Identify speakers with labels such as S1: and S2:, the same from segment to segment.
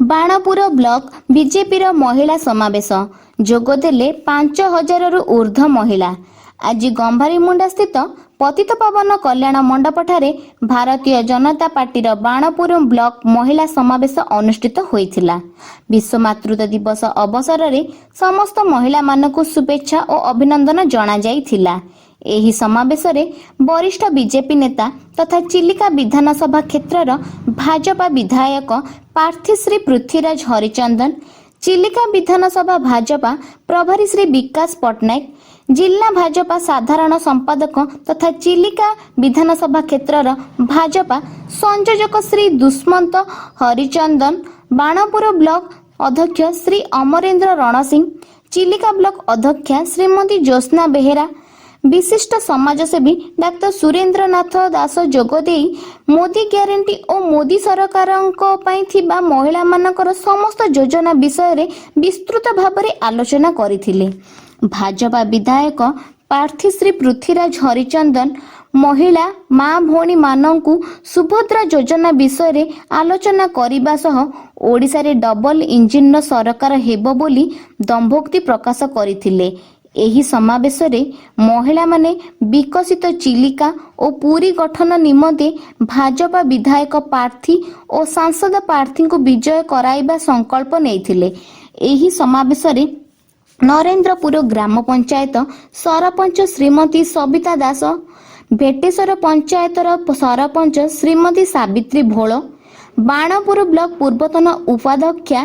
S1: Banapur block ବିଜେପିର ମହିଳା ସମାବେଶ, ଯୋଗଦେଲେ 5000ରୁ ଉର୍ଦ୍ଧ୍ୱ ମହିଳା। ଆଜି ଗମ୍ଭାରୀମୁଣ୍ଡା ସ୍ଥିତ ପତିତପାବନ କଲ୍ୟାଣ ମଣ୍ଡପଠାରେ ଭାରତୀୟ ଜନତା ପାର୍ଟିର ବାଣପୁର ବ୍ଲକ ମହିଳା ସମାବେଶ ଅନୁଷ୍ଠିତ ହୋଇଥିଲା। ବିଶ୍ୱ ମାତୃତ୍ୱ ଦିବସ ଅବସରରେ ସମସ୍ତ ମହିଳାମାନଙ୍କୁ ଶୁଭେଚ୍ଛା ଓ ଅଭିନନ୍ଦନ ଜଣାଯାଇଥିଲା। ଏହି ସମାବେଶରେ ବରିଷ୍ଠ ବିଜେପି ନେତା ତଥା ଚିଲିକା ବିଧାନସଭା କ୍ଷେତ୍ରର ଭାଜପା ବିଧାୟକ ପ୍ରାର୍ଥୀ ଶ୍ରୀ ପୃଥ୍ୱୀରାଜ ହରିଚନ୍ଦନ, ଚିଲିକା ବିଧାନସଭା ଭାଜପା ପ୍ରଭାରୀ ଶ୍ରୀ ବିକାଶ ପଟ୍ଟନାୟକ, ଜିଲ୍ଲା ଭାଜପା ସାଧାରଣ ସମ୍ପାଦକ ତଥା ଚିଲିକା ବିଧାନସଭା କ୍ଷେତ୍ରର ଭାଜପା ସଂଯୋଜକ ଶ୍ରୀ ଦୁଷ୍ମନ୍ତ ହରିଚନ୍ଦନ, ବାଣପୁର ବ୍ଲକ ଅଧ୍ୟକ୍ଷ ଶ୍ରୀ ଅମରେନ୍ଦ୍ର ରଣସିଂ, ଚିଲିକା ବ୍ଲକ ଅଧ୍ୟକ୍ଷା ଶ୍ରୀମତୀ ଜ୍ୟୋତ୍ସ୍ନା ବେହେରା, ବିଶିଷ୍ଟ ସମାଜସେବୀ ଡାକ୍ତର ସୁରେନ୍ଦ୍ରନାଥ ଦାସ ଯୋଗଦେଇ ମୋଦି ଗ୍ୟାରେଣ୍ଟି ଓ ମୋଦି ସରକାରଙ୍କ ପାଇଁ ଥିବା ମହିଳାମାନଙ୍କର ସମସ୍ତ ଯୋଜନା ବିଷୟରେ ବିସ୍ତୃତ ଭାବରେ ଆଲୋଚନା କରିଥିଲେ। ଭାଜପା ବିଧାୟକ ପ୍ରାର୍ଥୀ ଶ୍ରୀ ପୃଥ୍ୱୀରାଜ ହରିଚନ୍ଦନ ମହିଳା, ମା, ଭଉଣୀମାନଙ୍କୁ ସୁଭଦ୍ରା ଯୋଜନା ବିଷୟରେ ଆଲୋଚନା କରିବା ସହ ଓଡ଼ିଶାରେ ଡବଲ ଇଞ୍ଜିନର ସରକାର ହେବ ବୋଲି ଦମ୍ଭୋକ୍ତି ପ୍ରକାଶ କରିଥିଲେ। ଏହି ସମାବେଶରେ ମହିଳାମାନେ ବିକଶିତ ଚିଲିକା ଓ ପୁରୀ ଗଠନ ନିମନ୍ତେ ଭାଜପା ବିଧାୟକ ପ୍ରାର୍ଥୀ ଓ ସାଂସଦ ପ୍ରାର୍ଥୀଙ୍କୁ ବିଜୟ କରାଇବା ସଂକଳ୍ପ ନେଇଥିଲେ। ଏହି ସମାବେଶରେ ନରେନ୍ଦ୍ରପୁର ଗ୍ରାମ ପଞ୍ଚାୟତ ସରପଞ୍ଚ ଶ୍ରୀମତୀ ସବିତା ଦାସ, ଭେଟେଶ୍ୱର ପଞ୍ଚାୟତର ସରପଞ୍ଚ ଶ୍ରୀମତୀ ସାବିତ୍ରୀ ଭୋଳ, ବାଣପୁର ବ୍ଲକ ପୂର୍ବତନ ଉପାଧ୍ୟକ୍ଷା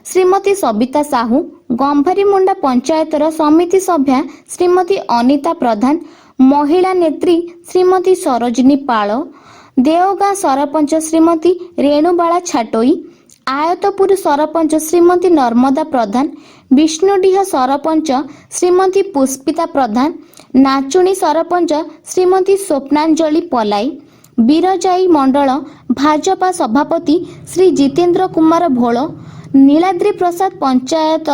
S1: ଶ୍ରୀମତୀ ସବିତା ସାହୁ, ଗମ୍ଭାରୀମୁଣ୍ଡା ପଞ୍ଚାୟତର ସମିତି ସଭ୍ୟା ଶ୍ରୀମତୀ ଅନିତା ପ୍ରଧାନ, ମହିଳା ନେତ୍ରୀ ଶ୍ରୀମତୀ ସରୋଜିନୀ ପାଳ, ଦେଓଗାଁ ସରପଞ୍ଚ ଶ୍ରୀମତୀ ରେଣୁବାଳା ଛାଟୋଇ, ଆୟତପୁର ସରପଞ୍ଚ ଶ୍ରୀମତୀ ନର୍ମଦା ପ୍ରଧାନ, ବିଷ୍ଣୁଡିହ ସରପଞ୍ଚ ଶ୍ରୀମତୀ ପୁଷ୍ପିତା ପ୍ରଧାନ, ନାଚୁଣୀ ସରପଞ୍ଚ ଶ୍ରୀମତୀ ସ୍ୱପ୍ନାଞ୍ଜଳି ପଲାଇ, ବିରଜାଇ ମଣ୍ଡଳ ଭାଜପା ସଭାପତି ଶ୍ରୀ ଜିତେନ୍ଦ୍ର କୁମାର ଭୋଳ, ନୀଳାଦ୍ରି ପ୍ରସାଦ ପଞ୍ଚାୟତ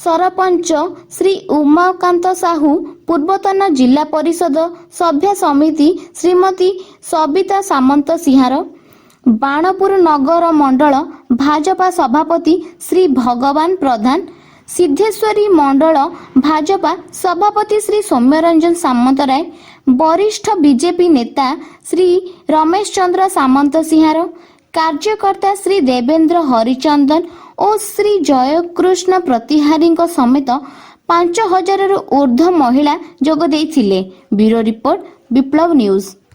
S1: ସରପଞ୍ଚ ଶ୍ରୀ ଉମାକାନ୍ତ ସାହୁ, ପୂର୍ବତନ ଜିଲ୍ଲା ପରିଷଦ ସଭ୍ୟା ସମିତି ଶ୍ରୀମତୀ ସବିତା ସାମନ୍ତ ସିଂହାର, ବାଣପୁର ନଗର ମଣ୍ଡଳ ଭାଜପା ସଭାପତି ଶ୍ରୀ ଭଗବାନ ପ୍ରଧାନ, ସିଦ୍ଧେଶ୍ୱରୀ ମଣ୍ଡଳ ଭାଜପା ସଭାପତି ଶ୍ରୀ ସୌମ୍ୟରଞ୍ଜନ ସାମନ୍ତରାୟ, ବରିଷ୍ଠ ବିଜେପି ନେତା ଶ୍ରୀ ରମେଶ ଚନ୍ଦ୍ର ସାମନ୍ତ ସିଂହାର, କାର୍ଯ୍ୟକର୍ତ୍ତା ଶ୍ରୀ ଦେବେନ୍ଦ୍ର ହରିଚନ୍ଦନ ଓ ଶ୍ରୀ ଜୟକୃଷ୍ଣ ପ୍ରତିହାରୀଙ୍କ ସମେତ 5000ରୁ ଉର୍ଦ୍ଧ୍ୱ ମହିଳା ଯୋଗ ଦେଇଥିଲେ। ବ୍ୟୁରୋ ରିପୋର୍ଟ, ବିପ୍ଳବ ନ୍ୟୁଜ୍।